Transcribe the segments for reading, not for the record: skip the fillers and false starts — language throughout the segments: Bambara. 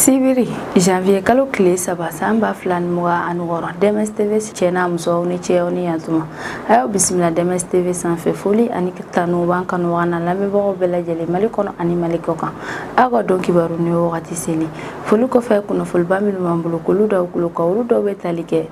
Sibiri, janvier kalo tile 3, san 2026, DMS TV cɛ n'a musow ni cɛw ni yantuma, a y'aw bisimila DMS TV sanfɛ. Foli ani tanu b'an kanubaga n'a lamɛnbagaw bɛɛ lajɛlen, Mali kɔnɔ ani Mali kɔ kan. Aw ka don kibaru ni wagati seli. Foli kɔfɛ, kunnafoniba minnu b'an bolo k'olu daw kulo kan, olu dɔw bɛ tali kɛ: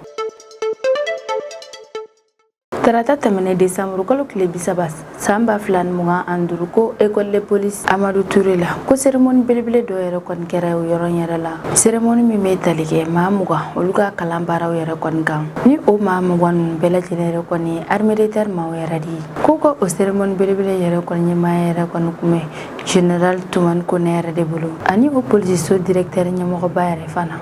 tarata tɛmɛnen, desanburu kalo tile 30, san 2025, ko école de police Amadu Ture la, ko cérémonie belebele dɔ yɛrɛ kɔni kɛra o yɔrɔ yɛrɛ la, cérémonie min bɛ tali kɛ maa 20, olu ka kalan baaraw yɛrɛ kɔni kan. Ni o maa 20 ninnu bɛɛ lajɛlen yɛrɛ kɔni ye armée de terre maaw yɛrɛ de ye. Ko ka o cérémonie belebele yɛrɛ kɔni ɲɛmaaya yɛrɛ kɔni kun bɛ général Tumani Kone yɛrɛ de bolo, ani o polisiso directeur ɲɛmɔgɔba yɛrɛ fana.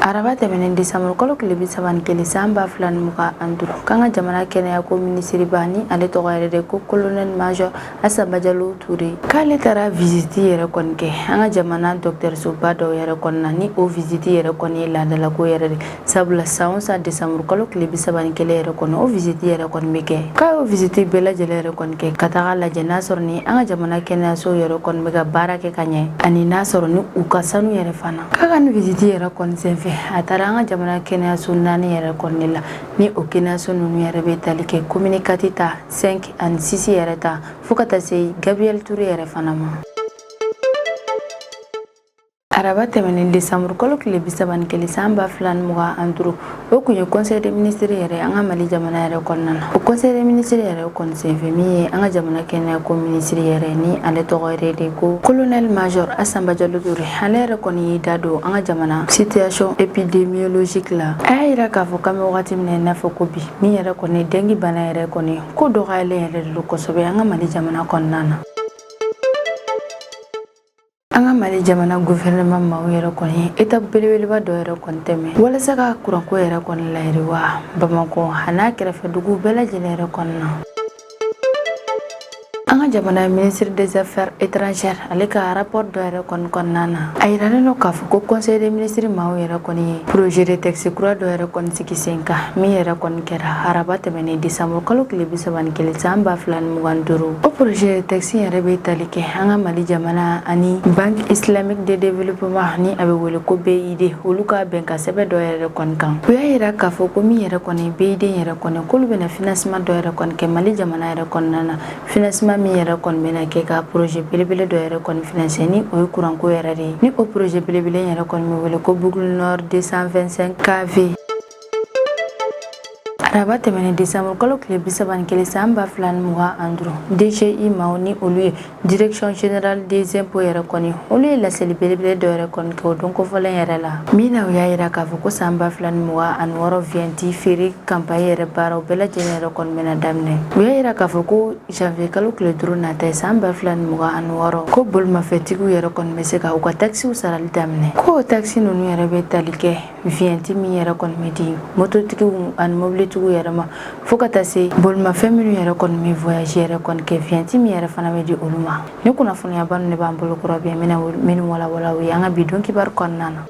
Araba tɛmɛnen, desanburu kalo tile 31, san 2025, k'an ka jamana kɛnɛyako minisiriba, ni ale tɔgɔ yɛrɛ de ko colonel major Asanba Jalo Ture, k'ale taara visite yɛrɛ kɔni kɛ an ka jamana dɔgɔtɔrɔsoba dɔw yɛrɛ kɔni na. Ni o visite yɛrɛ kɔni ye laadalako yɛrɛ de, sabula san o san, desanburu kalo tile 31 yɛrɛ kɔni, o visite yɛrɛ kɔni bɛ kɛ. K'a y'o visite bɛɛ lajɛlen yɛrɛ kɔni kɛ ka taga lajɛ n'a sɔrɔ ni an ka jamana kɛnɛyaso yɛrɛ kɔni bɛ ka baara kɛ ka ɲɛ, ani n'a sɔrɔ ni u ka sanu yɛrɛ fana. K'a ka ni visite yɛrɛ kɔni senfɛ, a taara an ka jamana kɛnɛyaso naani yɛrɛ kɔni la. Ni o kɛnɛyaso ninnu yɛrɛ bɛ tali kɛ commune 4 ta, 5 ani 6 yɛrɛ ta, fo ka taa se Gabriel Touré yɛrɛ fana ma. Araba tɛmɛnen, desanburu kalo tile 31, san 2025, o kun ye conseil des ministres yɛrɛ an ka Mali jamana yɛrɛ kɔnɔna na. O conseil des ministres yɛrɛ kɔni senfɛ, min ye an ka jamana kɛnɛya ko minisiri yɛrɛ, ni ale tɔgɔ yɛrɛ de ko colonel major Asanba Jalo Ture, ale yɛrɛ kɔni y'i da don an ka jamana situation épidémiologique la. A y'a yira k'a fɔ k'an bɛ wagati min na i n'a fɔ ko bi, min yɛrɛ kɔni dengue bana yɛrɛ kɔni ko dɔgɔyalen yɛrɛ de don kosɛbɛ an ka Mali jamana kɔnɔna na. An ka Mali jamana gouvernement maaw yɛrɛ kɔni étape belebeleba dɔ yɛrɛ kɔni tɛmɛ walasa ka kuranko yɛrɛ kɔni layiriwa Bamakɔ a n'a kɛrɛfɛ dugu bɛɛ lajɛlen yɛrɛ kɔni na. An ka jamana ministre des Affaires étrangères, ale ka rapport dɔ yɛrɛ kɔni kɔnɔna na, a yiralen don k'a fɔ ko conseil des ministres maaw yɛrɛ kɔni ye projet de texte kura dɔ yɛrɛ kɔni sigi sen kan, min yɛrɛ kɔni kɛra araba tɛmɛnen, décembre kalo tile 31, san 2025. O projet de texte yɛrɛ bɛ tali kɛ an ka Mali jamana ani Banque islamique de développement, ni a bɛ wele ko BID, olu ka bɛnkan sɛbɛn dɔ yɛrɛ kɔni kan. U y'a yira k'a fɔ ko min yɛrɛ kɔni BID yɛrɛ kɔni, k'olu bɛna financement dɔ yɛrɛ kɔni kɛ Mali jamana yɛrɛ kɔnɔna na, financement min yɛrɛ kɔni bɛna kɛ ka projet belebele dɔ yɛrɛ kɔni financer, ni o ye kuranko yɛrɛ de ye. Ni o projet belebele yɛrɛ kɔni bɛ wele ko Boucle Nord 225 kV. Araba tɛmɛnen, décembre kalo tile 31, san 2025, DGI maaw, ni olu ye Direction générale des impôts yɛrɛ kɔni, olu ye laseli belebele dɔ yɛrɛ kɔni kɛ o don kofɔlen yɛrɛ la, min na u y'a yira k'a fɔ ko san 2026 vignette feere campagne yɛrɛ baaraw bɛɛ lajɛlen yɛrɛ kɔni bɛna daminɛ. U y'a yira k'a fɔ ko janvier kalo tile 5 nata ye, san 2026, ko bolimafɛntigiw yɛrɛ kɔni bɛ se ka u ka taxew sarali daminɛ. Ko o taxe ninnu yɛrɛ bɛ tali kɛ vignette min yɛrɛ kɔni bɛ di mototigiw ani mobilitigiw yɛrɛ ma, fo ka taa se bolimafɛn minnu yɛrɛ kɔni bɛ voyage yɛrɛ kɔni kɛ, vignette min yɛrɛ fana bɛ di olu ma. Ni kunnafoniyaba ninnu de b'an bolo kɔrɔ bi, bɛna minnu walawala o ye an ka bi don kibaru kɔnɔna na.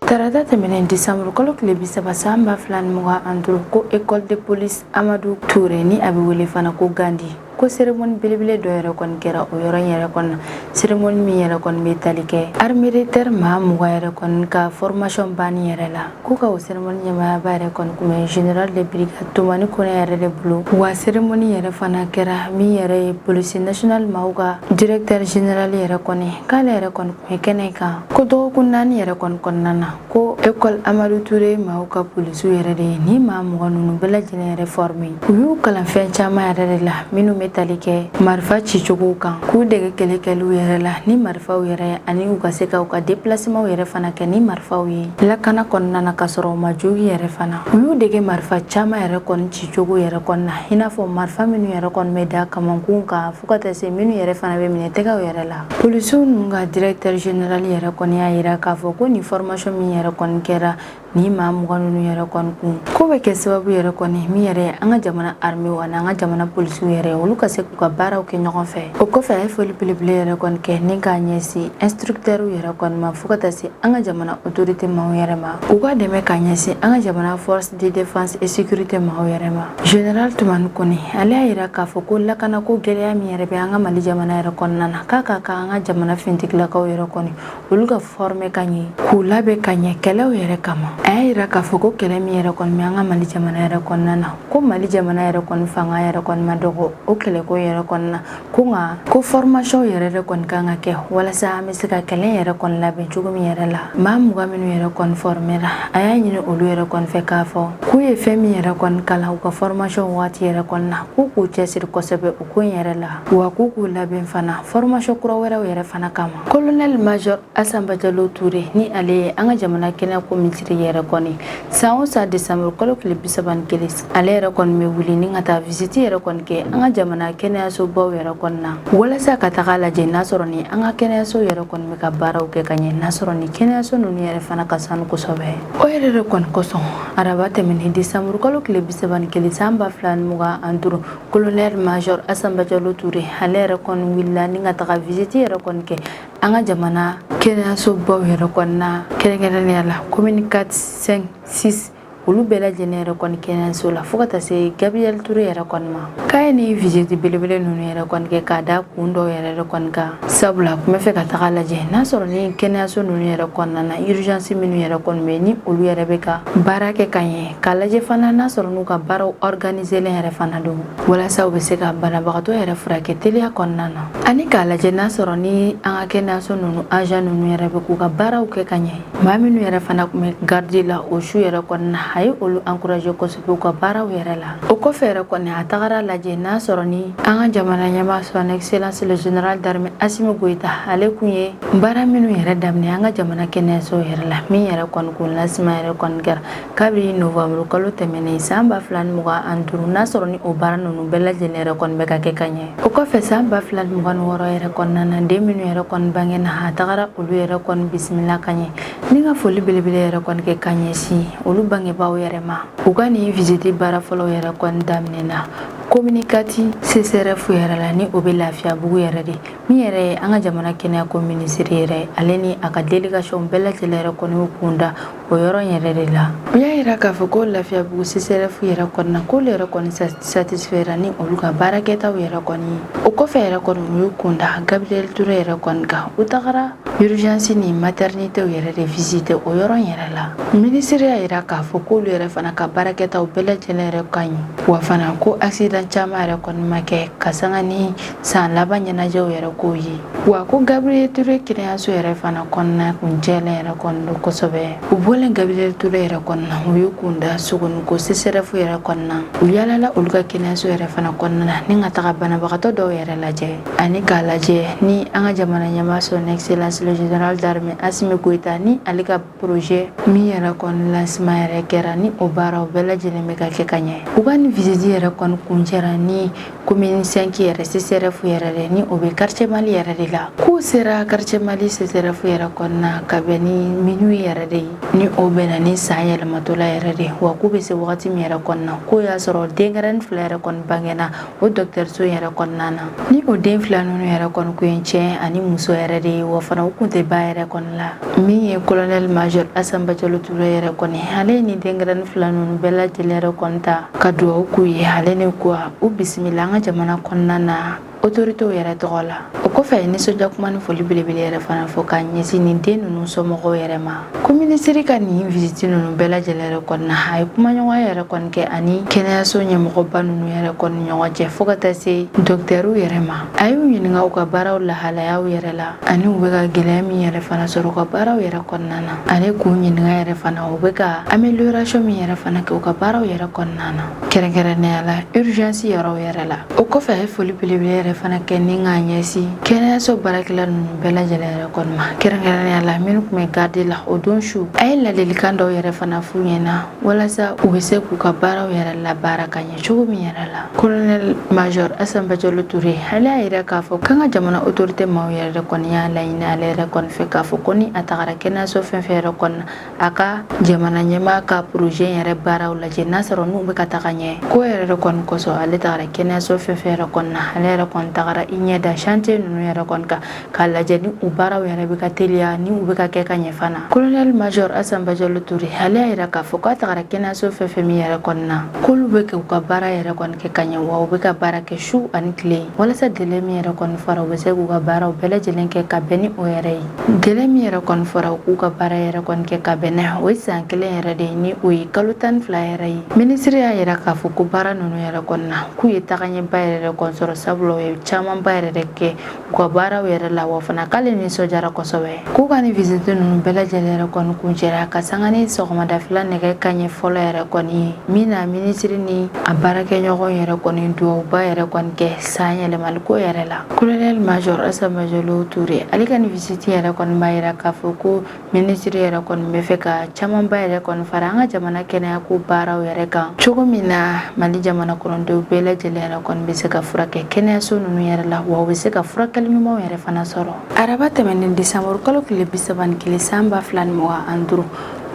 Tarata tɛmɛnen, décembre kalo tile 30, san 2025, ko école de police Amadu Ture, ni a bɛ wele fana ko Gandi, ko cérémonie belebele dɔ yɛrɛ kɔni kɛra o yɔrɔ in yɛrɛ kɔni na, cérémonie min yɛrɛ kɔni bɛ tali kɛ armée de terre maa 20 yɛrɛ kɔni ka formation banni yɛrɛ la. Ko ka o cérémonie ɲɛmaayaba yɛrɛ kɔni kun bɛ général de brigade Tumani Kone yɛrɛ de bolo. Wa cérémonie yɛrɛ fana kɛra, min yɛrɛ ye police nationale maaw ka directeur général yɛrɛ kɔni, k'ale yɛrɛ kɔni kun bɛ kɛnɛ kan. Ko dɔgɔkun 4 yɛrɛ kɔni kɔnɔna na, ko école Amadu Ture maaw ka polisiw yɛrɛ de ye ni maa 20 ninnu bɛɛ lajɛlen yɛrɛ formé. U y'u kalan fɛn caman yɛrɛ de la, minnu bɛ tali kɛ marifa cicogow kan, k'u dege kɛlɛ kɛliw yɛrɛ la ni marifaw yɛrɛ ye, ani u ka se ka u ka déplacement yɛrɛ fana kɛ ni marifaw ye lakana kɔnɔna na, ka sɔrɔ u ma jogi yɛrɛ fana. U y'u dege marifa caman yɛrɛ kɔni cicogo yɛrɛ kɔni na, i n'a fɔ marifa minnu yɛrɛ kɔni bɛ da kamankun kan, fo ka taa se minnu yɛrɛ fana bɛ minɛ tɛgɛw yɛrɛ la. Polisiw ninnu ka directeur général yɛrɛ kɔni y'a yira k'a fɔ ko nin formation min yɛrɛ kɔni kɛra Ni maa 20 ninnu yɛrɛ kɔni kun ko bɛ kɛ sababu yɛrɛ kɔni min yɛrɛ ye an ka jamana armée ani an ka jamana polisiw yɛrɛ, olu ka se k'u ka baaraw kɛ ɲɔgɔn fɛ. O kɔfɛ, a ye foli belebele yɛrɛ kɔni kɛ ni k'a ɲɛsin instructeurs yɛrɛ kɔni ma, fo ka taa se an ka jamana autorité maaw yɛrɛ ma, u ka dɛmɛ k'a ɲɛsin an ka jamana force de défense et sécurité maaw yɛrɛ ma. Général Tumani Kone, ale y'a yira k'a fɔ ko lakanako gɛlɛya min yɛrɛ bɛ an ka Mali jamana yɛrɛ kɔnɔna na, k'a ka kan an ka jamana finitigilakaw yɛrɛ kɔni, olu ka former ka ɲɛ, k'u labɛn ka ɲɛ kɛlɛw yɛrɛ kama. A y'a yira k'a fɔ ko kɛlɛ min yɛrɛ kɔni bɛ an ka Mali jamana yɛrɛ kɔnɔna na, ko Mali jamana yɛrɛ kɔni fanga yɛrɛ kɔni ma dɔgɔ o kɛlɛko yɛrɛ kɔni na, ko nka ko formation yɛrɛ de kɔni kan ka kɛ walasa an bɛ se ka kɛlɛ yɛrɛ kɔni labɛn cogo min yɛrɛ la. Maa 20 minnu yɛrɛ kɔni formera, a y'a ɲini olu yɛrɛ kɔni fɛ k'a fɔ k'u ye fɛn min yɛrɛ kɔni kalan u ka formation waati yɛrɛ kɔni na, k'u k'u cɛsiri kosɛbɛ o ko in yɛrɛ la, wa k'u k'u labɛn fana formation kura wɛrɛw yɛrɛ fana kama. Colonel major Asanba Jalo Ture, ni ale ye an ka jamana kɛnɛyako minisiri yɛrɛ kɔni, san o san décembre kalo tile 31, ale yɛrɛ kɔni bɛ wuli ni ka taa visite yɛrɛ kɔni kɛ an ka jamana kɛnɛyasobaw yɛrɛ kɔni na, walasa ka taga lajɛ n'a sɔrɔ ni an ka kɛnɛyaso yɛrɛ kɔni bɛ ka baaraw kɛ ka ɲɛ, n'a sɔrɔ ni kɛnɛyaso ninnu yɛrɛ fana ka sanu kosɛbɛ. O yɛrɛ de kɔni kosɔn, araba tɛmɛnen décembre kalo tile 31 san 2025, colonel major Asanba Jalo Ture, ale yɛrɛ kɔni wulila ni ka taga visite yɛrɛ kɔni kɛ an ka jamana kɛnɛyasobaw yɛrɛ kɔni na, kɛrɛnkɛrɛnnenya la commune 4, 5, 6, olu bɛɛ lajɛlen yɛrɛ kɔni kɛnɛyaso la, fo ka taa se Gabriel Touré yɛrɛ kɔni ma. K'a ye ni visite belebele ninnu yɛrɛ kɔni kɛ k'a da kun dɔw yɛrɛ de kɔni kan, sabula a tun bɛ fɛ ka taga lajɛ n'a sɔrɔ ni kɛnɛyaso ninnu yɛrɛ kɔnɔna na, urgence minnu yɛrɛ kɔni bɛ, ni olu yɛrɛ bɛ ka baara kɛ ka ɲɛ, k'a lajɛ fana n'a sɔrɔ n'u ka baaraw organisélen yɛrɛ fana don, walasa u bɛ se ka banabagatɔ yɛrɛ furakɛ teliya kɔnɔna na, ani k'a lajɛ n'a sɔrɔ ni an ka kɛnɛyaso ninnu agent ninnu yɛrɛ bɛ k'u ka baaraw kɛ ka ɲɛ. Maa minnu yɛrɛ fana tun bɛ garde la o su yɛrɛ kɔnɔna, a ye olu encourager kosɛbɛ u ka baaraw yɛrɛ la. O kɔfɛ yɛrɛ kɔni, a tagara lajɛ n'a sɔrɔ ni an ka jamana ɲɛmaa, son excellence le général d'armée Assimi Goïta, ale kun ye baara minnu yɛrɛ daminɛ an ka jamana kɛnɛyaso yɛrɛ la, min yɛrɛ kɔni kun lancement yɛrɛ kɔni kɛra kabini novembre kalo tɛmɛnen san 2025, n'a sɔrɔ ni o baara ninnu bɛɛ lajɛlen yɛrɛ kɔni bɛ ka kɛ ka ɲɛ. O kɔfɛ, san 2026 yɛrɛ kɔnɔna na, den minnu yɛrɛ kɔni bangena, a tagara olu yɛrɛ kɔni bisimila ka ɲɛ, ni ka foli belebele yɛrɛ kɔni kɛ ka ɲɛsin olu bangebaaw yɛrɛ ma. U ka nin visite baara fɔlɔ yɛrɛ kɔni daminɛna commune 4 CSRéf yɛrɛ la, ni o bɛ Lafiyabugu yɛrɛ de. Min yɛrɛ ye an ka jamana kɛnɛyako minisiri yɛrɛ, ale ni a ka délégation bɛɛ lajɛlen yɛrɛ kɔni y'u kun da o yɔrɔ in yɛrɛ de la. U y'a yira k'a fɔ ko Lafiyabugu CSRéf yɛrɛ kɔni na, k'olu yɛrɛ kɔni satisfaira ni olu ka baarakɛtaw yɛrɛ kɔni ye. O kɔfɛ yɛrɛ kɔni, u y'u kun da Gabriel Touré yɛrɛ kɔni kan. U tagara urgence ni maternité yɛrɛ de visiter o yɔrɔ in yɛrɛ la. Minisiri y'a yira k'a fɔ k'olu yɛrɛ fana ka baarakɛtaw bɛɛ lajɛlen yɛrɛ ka ɲi, wa fana ko accident caman yɛrɛ kɔni ma kɛ ka sanga ni san laban ɲɛnajɛw yɛrɛ kow ye, wa ko Gabriel Touré kɛnɛyaso yɛrɛ fana kɔnɔna kun jɛlen yɛrɛ kɔni don kosɛbɛ. U bɔlen Gabriel Touré yɛrɛ kɔnɔna, u y'u kun da Sogoniko CSRéf yɛrɛ kɔnɔna. U yaalala olu ka kɛnɛyaso yɛrɛ fana kɔnɔna na, ni ka taga banabagatɔ dɔw yɛrɛ lajɛ, ani k'a lajɛ ni an ka jamana ɲɛmaa, son excellence le général d'armée Assimi Goïta, ni ale ka projet min yɛrɛ kɔni lancement yɛrɛ kɛra, ni o baaraw bɛɛ lajɛlen bɛ ka kɛ ka ɲɛ. U ka nin visite yɛrɛ kɔni kuncɛra ni commune 5 yɛrɛ CSRéf yɛrɛ de, ni o bɛ quartier Mali yɛrɛ de la. K'u sera quartier Mali CSRéf yɛrɛ kɔnɔna ka bɛn ni minuit yɛrɛ de ye, ni o bɛnna ni san yɛlɛmatɔla yɛrɛ de, wa k'u bɛ se wagati min yɛrɛ kɔnɔna, k'o y'a sɔrɔ denkɛrɛnin fila yɛrɛ kɔni bangena o dɔgɔtɔrɔso yɛrɛ kɔnɔna na. Ni o den fila ninnu yɛrɛ kɔni kun ye cɛ ani muso yɛrɛ de ye, wa fana u kun tɛ ba yɛrɛ kɔni la. Min ye colonel major Asanba Jalo Ture yɛrɛ kɔni, ale ye ni denkɛrɛnin fila ninnu bɛɛ lajɛlen yɛrɛ kɔni ta ka dugawu k'u ye, ale ni kuwa u bisimila an ka jamana kɔnɔna na autorités yɛrɛ tɔgɔ la. O kɔfɛ, nisɔndiya kuma ni foli belebele yɛrɛ fana fɔ ka ɲɛsin nin den ninnu somɔgɔw yɛrɛ ma. Ko minisiri ka nin visite ninnu bɛɛ lajɛlen yɛrɛ kɔni na, a ye kumaɲɔgɔnya yɛrɛ kɔni kɛ ani kɛnɛyaso ɲɛmɔgɔba ninnu yɛrɛ kɔni ɲɔgɔn cɛ, fo ka taa se dɔkitɛriw yɛrɛ ma. A y'u ɲininka u ka baaraw lahalayaw yɛrɛ la, ani u bɛ ka gɛlɛya min yɛrɛ fana sɔrɔ u ka baaraw yɛrɛ kɔnɔna na, ani k'u ɲininka yɛrɛ fana u bɛ ka amélioration min yɛrɛ fana kɛ u ka baaraw yɛrɛ kɔnɔna na, kɛrɛnkɛrɛnnenya la urgence yɔrɔw yɛrɛ la. O kɔfɛ, a ye foli belebele yɛrɛ yɛrɛ fana kɛ ni k'a ɲɛsin kɛnɛyaso baarakɛla ninnu bɛɛ lajɛlen yɛrɛ kɔni ma, kɛrɛnkɛrɛnnenya la minnu tun bɛ garde la o don su. A ye ladilikan dɔw yɛrɛ fana f'u ɲɛna walasa u bɛ se k'u ka baaraw yɛrɛ labaara ka ɲɛ cogo min yɛrɛ la. Colonel Major Asan Bajalo Ture, ale y'a yira k'a fɔ k'an ka jamana autorité maaw yɛrɛ de kɔni y'a laɲini ale yɛrɛ kɔni fɛ k'a fɔ ko ni a tagara kɛnɛyaso fɛn fɛn yɛrɛ kɔni na, a ka jamana ɲɛmaa ka projet yɛrɛ baaraw lajɛ n'a sɔrɔ n'u bɛ ka taga ɲɛ. Ko yɛrɛ de kɔni kosɔn ale tagara kɛnɛyaso fɛn fɛn yɛrɛ kɔni na, ale yɛrɛ kɔni tagara i ɲɛ da chantier ninnu yɛrɛ kɔni kan k'a lajɛ ni u baaraw yɛrɛ bɛ ka teliya, ni u bɛ ka kɛ ka ɲɛ fana. Colonel Major Asan Bajalo Ture, ale y'a yira k'a fɔ k'a tagara kɛnɛyaso fɛn fɛn min yɛrɛ kɔni na, k'olu bɛ k'u ka baara yɛrɛ kɔni kɛ ka ɲɛ, wa u bɛ ka baara kɛ su ani tile walasa délai min yɛrɛ kɔni fɔra, u bɛ se k'u ka baaraw bɛɛ lajɛlen kɛ ka bɛn ni o yɛrɛ ye. Délai min yɛrɛ kɔni fɔra u k'u ka baara yɛrɛ kɔni kɛ ka bɛn n'a ye, o ye san 1 yɛrɛ de ye, ni o ye kalo 12 yɛrɛ ye. Minisiri y'a yira k'a fɔ ko baara ninnu yɛrɛ kɔni na, k'u ye tagaɲɛba yɛrɛ de kɔni sɔrɔ, sabula u ye camanba yɛrɛ de kɛ u ka baaraw yɛrɛ la, wa fana k'ale nisɔndiyara kosɛbɛ. K'u ka nin visite ninnu bɛɛ lajɛlen yɛrɛ kɔni kuncɛra ka sanga ni sɔgɔmada fila nɛgɛ kaɲɛ fɔlɔ yɛrɛ kɔni ye, min na minisiri ni a baarakɛɲɔgɔn yɛrɛ kɔni dugawuba yɛrɛ kɔni kɛ san yɛlɛmaliko yɛrɛ la. Colonel Major Asan Bajalo Ture, ale ka nin visite yɛrɛ kɔni b'a yira k'a fɔ ko minisiri yɛrɛ kɔni bɛ fɛ ka camanba yɛrɛ kɔni fara an ka jamana kɛnɛyako baaraw yɛrɛ kan, cogo min na Mali jamana kɔnɔdenw bɛɛ lajɛlen yɛrɛ kɔni bɛ se ka furakɛ kɛnɛyaso ninnu yɛrɛ la, wa u bɛ se ka furakɛli ɲumanw yɛrɛ fana sɔrɔ. Araba tɛmɛnen desanburu kalo tile 31 san 2025,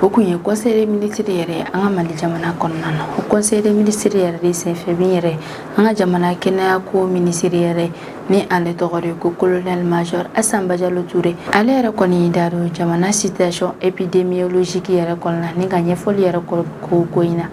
o kun ye conseil des ministres yɛrɛ ye an ka Mali jamana kɔnɔna na. O conseil des ministres yɛrɛ de senfɛ, min yɛrɛ an ka jamana kɛnɛyako minisiri yɛrɛ, ni ale tɔgɔ de ko colonel major Asan Bajalo Ture, ale yɛrɛ kɔni y'i da don jamana situation épidémiologique yɛrɛ kɔni la ni ka ɲɛfɔli yɛrɛ ko in na.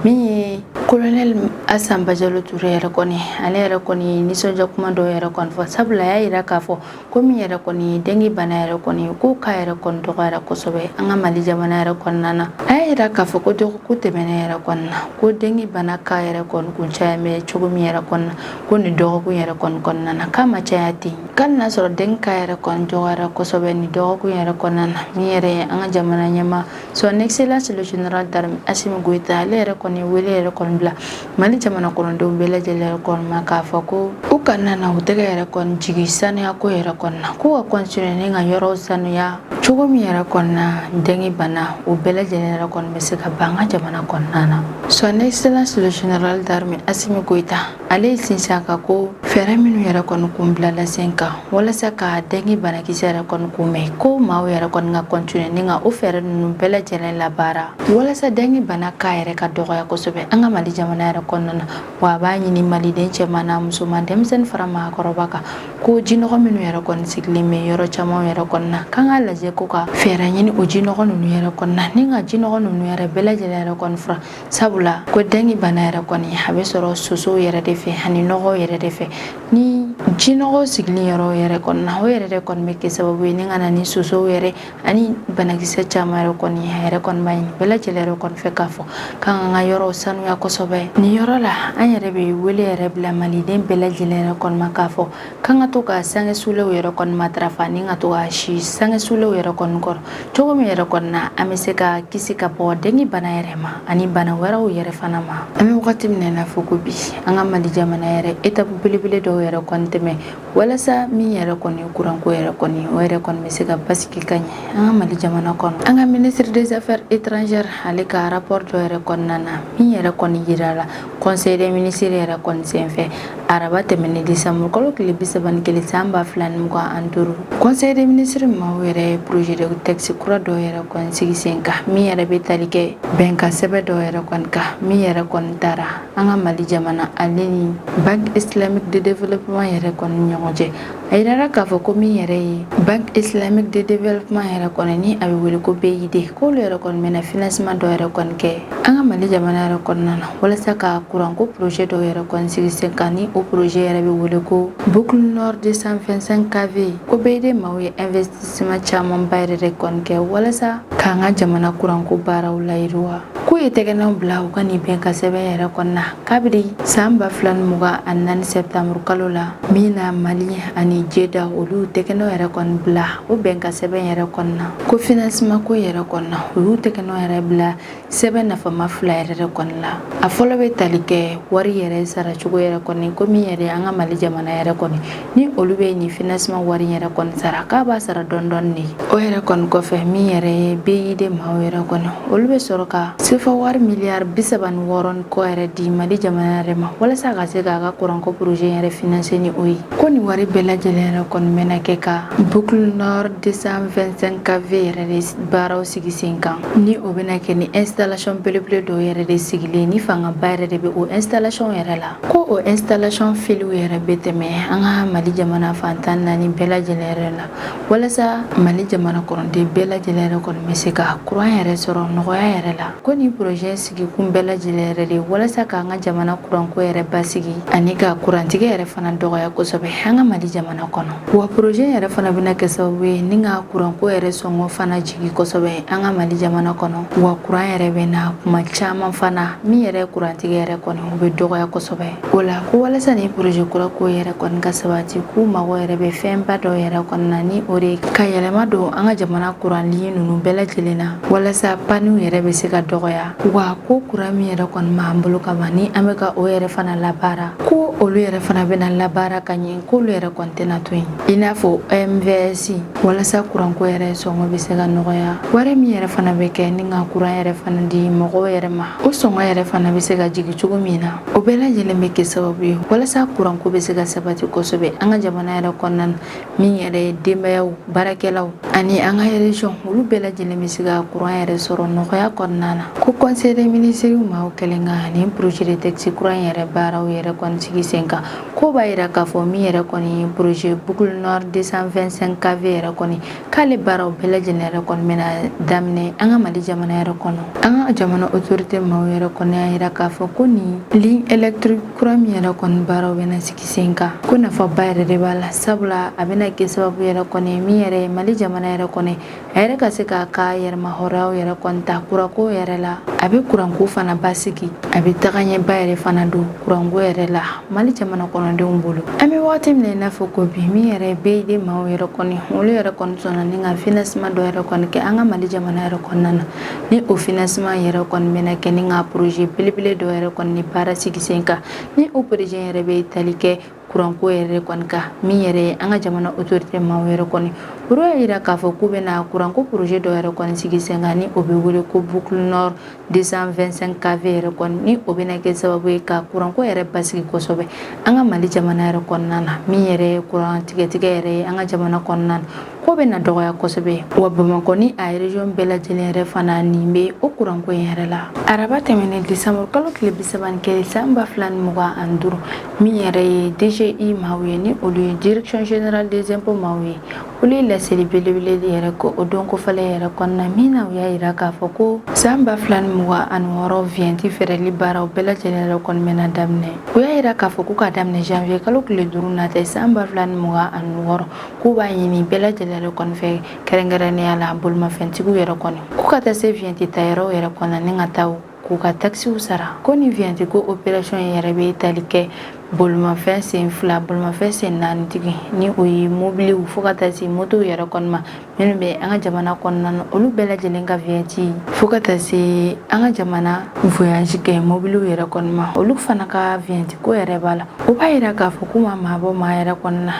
Min ye colonel Asan Bajalo Ture yɛrɛ kɔni, ale yɛrɛ kɔni nisɔndiya kuma dɔw yɛrɛ kɔni fɔ, sabula a y'a yira k'a fɔ ko min yɛrɛ kɔni ye dengue bana yɛrɛ kɔni, ko k'a yɛrɛ kɔni dɔgɔyara kosɛbɛ an ka Mali jamana yɛrɛ kɔnɔna na. A y'a yira k'a fɔ ko dɔgɔkun tɛmɛnen yɛrɛ kɔni na, ko dengue bana cas yɛrɛ kɔni kun caya bɛ cogo min yɛrɛ kɔni na, ko nin dɔgɔkun yɛrɛ kɔni kɔnɔna na, k'a ma caya ten. K'ali n'a sɔrɔ dengue cas yɛrɛ kɔni dɔgɔyara kosɛbɛ nin dɔgɔkun yɛrɛ kɔnɔna na, min yɛrɛ ye an ka jamana ɲɛmaa, son excellence le général d'armée Assimi Goïta, ale yɛrɛ kɔni wele yɛrɛ kɔni bila Mali jamana kɔnɔdenw bɛɛ lajɛlen yɛrɛ kɔni ma k'a fɔ ko u kana na u tɛgɛ yɛrɛ kɔni jigin sanuya ko yɛrɛ kɔni na, k'u ka continuer ni ka yɔrɔw sanuya cogo min yɛrɛ kɔni na, dengue bana o bɛɛ lajɛlen yɛrɛ kɔni bɛ se ka ban an ka jamana kɔnɔna na. Son excellence le général d'armée Assimi Goïta, ale ye sinsin a kan ko fɛɛrɛ minnu yɛrɛ kɔni kun bilala sen kan walasa ka dengue banakisɛ yɛrɛ kɔni kunbɛn, ko maaw yɛrɛ kɔni ka continuer ni ka o fɛɛrɛ ninnu bɛɛ lajɛlen labaara walasa dengue bana cas yɛrɛ ka dɔgɔya kosɛbɛ an ka Mali jamana yɛrɛ kɔnɔna na. Wa a b'a ɲini maliden cɛman n'a musoman, denmisɛnnin fara maakɔrɔba kan, ko jinɔgɔ minnu yɛrɛ kɔni sigilen bɛ yɔrɔ caman yɛrɛ kɔni na, k'an k'a lajɛ ko ka fɛɛrɛ ɲini o jinɔgɔ ninnu yɛrɛ kɔni na ni ka jinɔgɔ ninnu yɛrɛ bɛɛ lajɛlen yɛrɛ kɔni furan, sabula ko dengue bana yɛrɛ kɔni a bɛ sɔrɔ sosow yɛrɛ de fɛ ani nɔgɔw yɛrɛ de fɛ. Ni jinɔgɔ sigilen yɔrɔ yɛrɛ kɔni na, o yɛrɛ de kɔni bɛ kɛ sababu ye ni ka na ni sosow yɛrɛ ani banakisɛ caman yɛrɛ kɔni. A yɛrɛ kɔni b'a ɲini bɛɛ lajɛlen yɛrɛ kɔni fɛ k'a fɔ k'an ka yɔrɔw sanuya kosɛbɛ. Nin yɔrɔ la, an yɛrɛ bɛ wele yɛrɛ bila maliden bɛɛ lajɛlen yɛrɛ kɔni ma k'a fɔ k'an ka to ka sange sulenw yɛrɛ kɔni matarafa ni ka to ka si sange sulenw yɛrɛ kɔni kɔrɔ, cogo min yɛrɛ kɔni na an bɛ se ka kisi ka bɔ dengue bana yɛrɛ ma ani bana wɛrɛw yɛrɛ fana ma. An bɛ wagati min na i n'a fɔ ko bi, an ka Mali jamana yɛrɛ étape belebele dɔw yɛrɛ kɔni tɛmɛ walasa min yɛrɛ kɔni kuranko yɛrɛ kɔni, o yɛrɛ kɔni bɛ se ka basigi ka ɲɛ an ka Mali jamana kɔnɔ. An ka ministre des affaires étrangères, ale ka rapport dɔ yɛrɛ kɔnɔna na, min yɛrɛ kɔni yira la conseil des ministres yɛrɛ kɔni senfɛ araba tɛmɛnen décembre kalo tile 31 san 2025, conseil des ministres maaw yɛrɛ ye projet de texte kura dɔ yɛrɛ kɔni sigi sen kan, min yɛrɛ bɛ tali kɛ bɛnkan sɛbɛn dɔ yɛrɛ kɔni kan, min yɛrɛ kɔni taara an ka Mali jamana ale ni Banque islamique de développement yɛrɛ kɔni ɲɔgɔn cɛ. A yirara k'a fɔ ko min yɛrɛ ye Banque islamique de développement yɛrɛ kɔni, ni a bɛ wele ko BID, k'olu yɛrɛ kɔni bɛna financement dɔ yɛrɛ kɔni kɛ an ka Mali jamana yɛrɛ kɔnɔna na walasa ka kuranko projet dɔw yɛrɛ kɔni sigi sen kan, ni o projet yɛrɛ bɛ wele ko Boucle Nord 225 kV. Ko BID maaw ye investissement camanba yɛrɛ de kɔni kɛ walasa k'an ka jamana kuranko baaraw layiriwa. K'u ye tɛgɛnɔ bila u ka nin bɛnkan sɛbɛn yɛrɛ kɔnɔna kabiri san 2024 septembre kalo la, min na Mali ani JEDA olu tɛgɛnɔ yɛrɛ kɔni bila o bɛnkan sɛbɛn yɛrɛ kɔnɔna. Ko financement ko yɛrɛ kɔnɔna, u y'u tɛgɛnɔ yɛrɛ bila sɛbɛn nafama fila yɛrɛ de kɔni la. A fɔlɔ bɛ tali kɛ wari yɛrɛ saracogo yɛrɛ kɔni, ko min yɛrɛ an ka Mali jamana yɛrɛ kɔni ni olu bɛ nin financement wari yɛrɛ kɔni sara, k'a b'a sara dɔɔni dɔɔni de. O yɛrɛ kɔni kɔfɛ, min yɛrɛ ye BID maaw yɛrɛ kɔni, olu bɛ sɔrɔ ka sefa wari miliyari 36 ni kɔ yɛrɛ di Mali jamana yɛrɛ ma, walasa ka se k'a ka kuranko projet yɛrɛ financer ni o ye. Ko nin wari bɛɛ lajɛlen yɛrɛ kɔni bɛna kɛ ka Boucle Nord 225 kV yɛrɛ de baaraw sigi sen kan, ni o bɛna kɛ ni installation belebele dɔw yɛrɛ de sigilen, ni fangaba yɛrɛ de bɛ o installation yɛrɛ la. Ko o installation filiw yɛrɛ bɛ tɛmɛ an ka Mali jamana fan 14 bɛɛ lajɛlen yɛrɛ la, walasa Mali jamana kɔnɔden bɛɛ lajɛlen yɛrɛ kɔni bɛ se ka kuran yɛrɛ sɔrɔ nɔgɔya yɛrɛ la. Ko nin projet sigikun bɛɛ lajɛlen yɛrɛ de walasa k'an ka jamana kuranko yɛrɛ basigi ani ka kurantigɛ yɛrɛ fana dɔgɔya kosɛbɛ an ka Mali jamana kɔnɔ. Wa projet yɛrɛ fana bɛna kɛ sababu ye ni ka kuranko yɛrɛ sɔngɔ fana jigi kosɛbɛ an ka Mali jamana kɔnɔ. Wa kuran yɛrɛ bɛ na kuma caman fana, min yɛrɛ kurantigɛ yɛrɛ kɔni, o bɛ dɔgɔya kosɛbɛ. O la, ko walasa nin projet kura ko yɛrɛ kɔni ka sabati, k'u mago yɛrɛ bɛ fɛnba dɔ yɛrɛ kɔni na, ni o de ka yɛlɛma don an ka jamana kuran ligne ninnu bɛɛ lajɛlen na, walasa pannew yɛrɛ bɛ se ka dɔgɔya. Wa ko kuran min yɛrɛ kɔni b'an bolo kama, ni an bɛ ka o yɛrɛ fana labaara, ko olu yɛrɛ fana bɛna labaara ka ɲɛ, k'olu yɛrɛ kɔni tɛna to yen, i n'a fɔ MVS, walasa kuranko yɛrɛ sɔngɔ bɛ se ka nɔgɔya. Wari min yɛrɛ fana bɛ kɛ ni ka kuran yɛrɛ fana di mɔgɔw yɛrɛ ma, o sɔngɔ yɛrɛ fana bɛ se ka jigin cogo min na. O bɛɛ lajɛlen bɛ kɛ sababu ye walasa kuranko bɛ se ka sabati kosɛbɛ an ka jamana yɛrɛ kɔnɔna na, min yɛrɛ ye denbayaw, baarakɛlaw ani an ka région, olu bɛɛ lajɛlen bɛ se ka kuran yɛrɛ sɔrɔ nɔgɔya kɔnɔna na. Ko conseil des ministres maaw kɛlen ka nin projet de texte kura in yɛrɛ baaraw yɛrɛ kɔni sigi sen kan, ko b'a yira k'a fɔ min yɛrɛ kɔni ye projet Boucle Nord 225 kV yɛrɛ kɔni, k'ale baaraw bɛɛ lajɛlen yɛrɛ kɔni bɛna daminɛ an ka Mali jamana yɛrɛ kɔnɔ. An ka jamana autorité maaw yɛrɛ kɔni y'a yira k'a fɔ ko nin ligne électrique kura min yɛrɛ kɔni baaraw bɛna sigi sen kan, ko nafaba yɛrɛ de b'a la, sabula a bɛna kɛ sababu yɛrɛ kɔni min yɛrɛ ye Mali jamana yɛrɛ kɔni, a yɛrɛ ka se k'a ka yɛrɛma hɔrɔnyaw yɛrɛ kɔni ta kuranko yɛrɛ la. A bɛ kuranko fana basigi, a bɛ tagaɲɛba yɛrɛ fana don kuranko yɛrɛ la Mali jamana kɔnɔdenw bolo. An bɛ waati min na i n'a fɔ ko bi, min yɛrɛ BID maaw yɛrɛ kɔni, olu yɛrɛ kɔni sɔnna ni ka financement dɔ yɛrɛ kɔni kɛ an ka Mali jamana yɛrɛ kɔnɔna na, ni o financement yɛrɛ kɔni bɛna kɛ ni ka projet belebele dɔ yɛrɛ kɔni ni baara sigi sen kan, ni o projet yɛrɛ bɛ tali kɛ kuranko yɛrɛ kɔni kan. Min yɛrɛ ye an ka jamana autorité maaw yɛrɛ kɔni, olu y'a yira k'a fɔ k'u bɛna kuranko projet dɔ yɛrɛ kɔni sigi sen kan, ni o bɛ wele ko Boucle Nord 225 kV yɛrɛ kɔni, ni o bɛna kɛ sababu ye ka kuranko yɛrɛ basigi kosɛbɛ an ka Mali jamana yɛrɛ kɔnɔna na. Min yɛrɛ ye kuran tigɛtigɛ yɛrɛ ye an ka jamana kɔnɔna na, ko bɛna dɔgɔya kosɛbɛ. Wa Bamakɔ ni a région bɛɛ lajɛlen yɛrɛ fana nin bɛ o kuranko in yɛrɛ la. Araba tɛmɛnen, décembre kalo tile 31 san 2025, min yɛrɛ ye DGI maaw ye, ni olu ye Direction générale des impôts maaw ye, olu ye laseli belebele de yɛrɛ ko o don kofɔlen yɛrɛ kɔnɔna, min na u y'a yira k'a fɔ ko san 2026 vignette feereli baaraw bɛɛ lajɛlen yɛrɛ kɔni bɛna daminɛ. U y'a yira k'a fɔ ko k'a daminɛ janvier kalo tile 5 nata san 2026, k'u b'a ɲini bɛɛ lajɛlen yɛrɛ kɔni fɛ, kɛrɛnkɛrɛnnenya la bolimafɛntigiw yɛrɛ kɔni, k'u ka taa se vignette ta yɔrɔw yɛrɛ kɔnɔ ni ka taa k'u ka taxew sara. Ko ni vignette ko opération yɛrɛ bɛ tali kɛ bolimafɛn sen fila, bolimafɛn sen naani tigi, ni o ye mobiliw, fo ka taa se motow yɛrɛ kɔni ma minnu bɛ an ka jamana kɔnɔna na, olu bɛɛ lajɛlen ka vignette, fo ka taa se an ka jamana voyage kɛ mobiliw yɛrɛ kɔni ma, olu fana ka vignette ko yɛrɛ b'a la. O b'a yira k'a fɔ k'u ma maabɔ maa yɛrɛ kɔni na,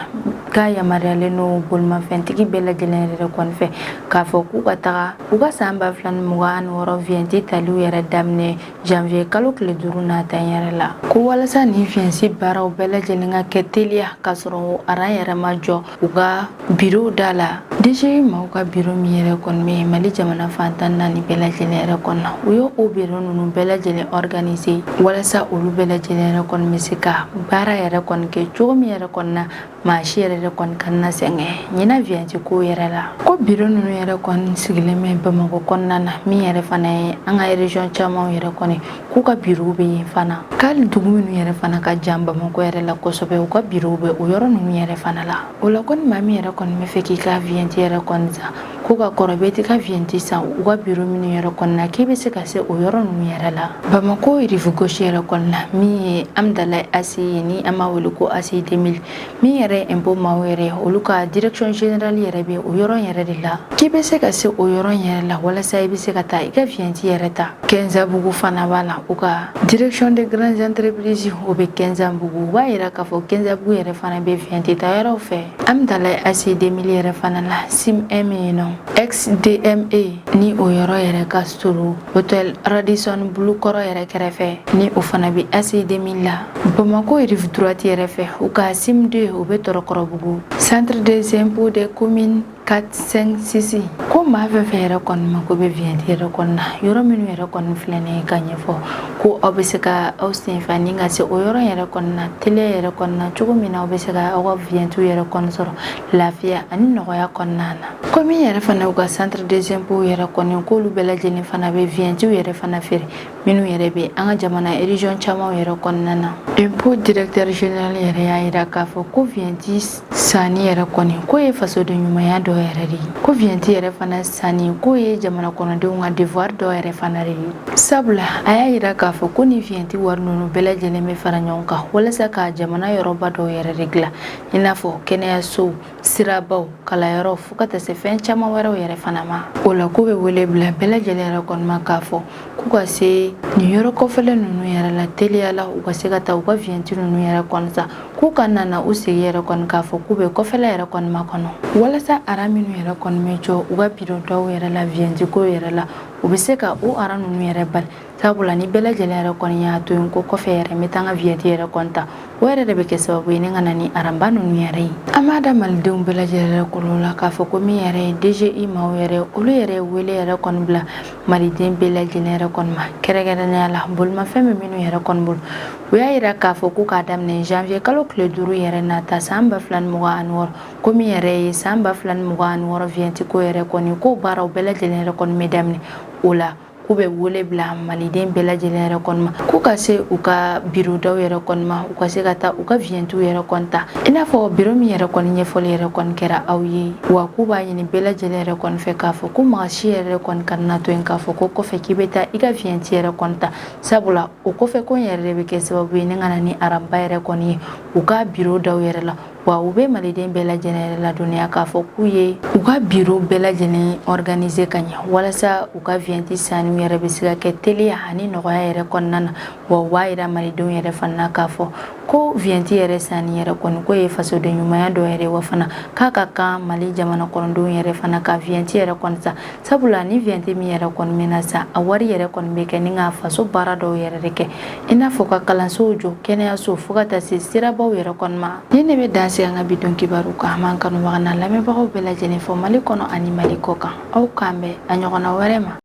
k'a yamaruyalen don bolimafɛntigi bɛɛ lajɛlen yɛrɛ kɔni fɛ k'a fɔ k'u ka taga u ka san 2026 vignette taliw yɛrɛ daminɛ janvier kalo tile 5 nata yɛrɛ la. Ko walasa nin vignette baaraw bɛɛ lajɛlen ka kɛ teliya k'a sɔrɔ rang yɛrɛ ma jɔ u ka biro da la, DGI maaw ka biro min yɛrɛ kɔni bɛ Mali jamana fan 14 bɛɛ lajɛlen yɛrɛ kɔnɔ na, u ye o biro ninnu bɛɛ lajɛlen organiser walasa olu bɛɛ lajɛlen yɛrɛ kɔni bɛ se ka baara yɛrɛ kɔni kɛ cogo min yɛrɛ kɔni na, maa si yɛrɛ de kɔni kana na sɛgɛn ɲinan vignette ko yɛrɛ la. Ko biro ninnu yɛrɛ kɔni sigilen bɛ Bamakɔ kɔnɔna na, min yɛrɛ fana ye an ka région caman yɛrɛ kɔni k'u ka biro bɛ yen fana, k'ale dugu minnu yɛrɛ fana ka jan Bamakɔ yɛrɛ la kosɛbɛ, u ka biro bɛ o yɔrɔ ninnu yɛrɛ fana la. O la, ko ni maa min yɛrɛ kɔni bɛ fɛ k'i ka vignette vignette yɛrɛ kɔni san, ko ka kɔrɔ bɛ t'i ka vignette san u ka biro minnu yɛrɛ kɔni na, k'i bɛ se ka se o yɔrɔ ninnu yɛrɛ la Bamakɔ rive gauche yɛrɛ kɔni na, min ye Amdalayi ACI ye, ni an b'a wele ko ACI 2000, min yɛrɛ ye impôt maaw yɛrɛ ye, olu ka direction générale yɛrɛ bɛ o yɔrɔ yɛrɛ de la, k'i bɛ se ka se o yɔrɔ yɛrɛ la walasa i bɛ se ka taa i ka vignette yɛrɛ ta. Kɛnzabugu fana b'a la, u ka direction des grandes entreprises, o bɛ Kɛnzabugu. U b'a yira k'a fɔ Kɛnzabugu yɛrɛ fana bɛ vignette ta yɔrɔw fɛ. Amdalayi ACI 2000 yɛrɛ fana la, SIM 1 yen nɔ, XDME, ni o yɔrɔ yɛrɛ ka surun hôtel Radisson Blu kɔrɔ yɛrɛ kɛrɛfɛ, ni o fana bɛ ACI 2000 la. Bamakɔ rive droite yɛrɛ fɛ, u ka SIM 2, o bɛ Tɔrɔkɔrɔbugu, centre des impôts des communes 4 5 6. Ko maa fɛn fɛn yɛrɛ kɔni mako bɛ vignette yɛrɛ kɔni na, yɔrɔ minnu yɛrɛ kɔni filɛ nin ye ka ɲɛfɔ, ko aw bɛ se ka aw senfa ni ka se o yɔrɔ yɛrɛ kɔni na teliya yɛrɛ kɔni na cogo min na, aw bɛ se ka aw ka vignette yɛrɛ kɔni sɔrɔ lafiya ani nɔgɔya kɔnɔna na. Ko min yɛrɛ fana u ka centre des impôts yɛrɛ kɔni, k'olu bɛɛ lajɛlen fana bɛ vignette yɛrɛ fana feere, minnu yɛrɛ bɛ an ka jamana région caman yɛrɛ kɔnɔna na. Impôt directeur général yɛrɛ y'a yira k'a fɔ ko vignette sanni yɛrɛ kɔni, k'o ye fasoden ɲumanya dɔ yɛrɛ de ye, ko vignette yɛrɛ fana sanni, k'o ye jamana kɔnɔdenw ka devoir dɔ yɛrɛ fana de ye, sabula a y'a yira k'a fɔ ko ni vignette wari ninnu bɛɛ lajɛlen bɛ fara ɲɔgɔn kan walasa ka jamana yɔrɔba dɔw yɛrɛ de dilan, i n'a fɔ kɛnɛyasow, sirabaw, kalanyɔrɔ, fo ka taa se fɛn caman wɛrɛw yɛrɛ fana ma. O la, k'u bɛ wele bila bɛɛ lajɛlen yɛrɛ kɔni ma k'a fɔ k'u ka se nin yɔrɔ kɔfɛlen ninnu yɛrɛ la teliya la, u ka se ka taa u ka vignette ninnu yɛrɛ kɔni san, k'u ka nana u sigi yɛrɛ kɔni k'a fɔ k'u bɛ kɔfɛla yɛrɛ kɔni makɔnɔ, walasa aran minnu yɛrɛ kɔni bɛ jɔ u ka biro dɔw yɛrɛ la vignette ko yɛrɛ la, u bɛ se ka o aran ninnu yɛrɛ bali, sabula ni bɛɛ lajɛlen yɛrɛ kɔni y'a to yen ko kɔfɛ yɛrɛ n bɛ taa n ka vignette yɛrɛ kɔni ta, o yɛrɛ de bɛ kɛ sababu ye ni ka na ni aranba ninnu yɛrɛ ye. An b'a da malidenw bɛɛ lajɛlen yɛrɛ kɔnɔ la k'a fɔ ko min yɛrɛ ye DGI maaw yɛrɛ, olu yɛrɛ ye wele yɛrɛ kɔni bila maliden bɛɛ lajɛlen yɛrɛ kɔni ma, kɛrɛnkɛrɛnnenya la bolimafɛn bɛ minnu yɛrɛ kɔni bolo. U y'a yira k'a fɔ ko k'a daminɛ janvier kalo tile 5 yɛrɛ nata san 2026, ko min yɛrɛ ye san 2026 vignette ko yɛrɛ kɔni, ko baaraw bɛɛ lajɛlen yɛrɛ kɔni bɛ daminɛ. O la, k'u bɛ wele bila maliden bɛɛ lajɛlen yɛrɛ kɔni ma, k'u ka se u ka birodaw yɛrɛ kɔni ma, u ka se ka taa u ka vignettew yɛrɛ kɔni ta, i n'a fɔ biro min yɛrɛ kɔni ɲɛfɔli yɛrɛ kɔni kɛra aw ye. Wa k'u b'a ɲini bɛɛ lajɛlen yɛrɛ kɔni fɛ k'a fɔ ko maa si yɛrɛ kɔni kana to yen k'a fɔ ko kɔfɛ k'i bɛ taa i ka vignette yɛrɛ kɔni ta, sabula o kɔfɛ ko yɛrɛ de bɛ kɛ sababu ye ni ka na ni aranba yɛrɛ kɔni ye u ka biro daw yɛrɛ la. Wa u bɛ maliden bɛɛ lajɛlen yɛrɛ ladɔnniya k'a fɔ k'u ye u ka biro bɛɛ lajɛlen organiser ka ɲɛ, walasa u ka vignette sanni yɛrɛ bɛ se ka kɛ teliya ani nɔgɔya yɛrɛ kɔnɔna na. Wa u b'a yira malidenw yɛrɛ fana na k'a fɔ ko vignette yɛrɛ sanni yɛrɛ kɔni, k'o ye fasoden ɲumanya dɔ yɛrɛ, wa fana k'a ka kan Mali jamana kɔnɔdenw yɛrɛ fana ka vignette yɛrɛ kɔni san, sabula ni vignette min yɛrɛ kɔni bɛna san, a wari yɛrɛ kɔni bɛ kɛ ni ka faso baara dɔw yɛrɛ de kɛ, i n'a fɔ ka kalansow jɔ, kɛnɛyaso, fo ka taa se sirabaw yɛrɛ kɔni ma. Ni ne bɛ dan sigi an ka bi don kibaru kan. An b'an kanubaga n'a lamɛnbagaw bɛɛ lajɛlen fo Mali kɔnɔ ani Mali kɔ kan. Aw k'an bɛn a ɲɔgɔnna wɛrɛ ma.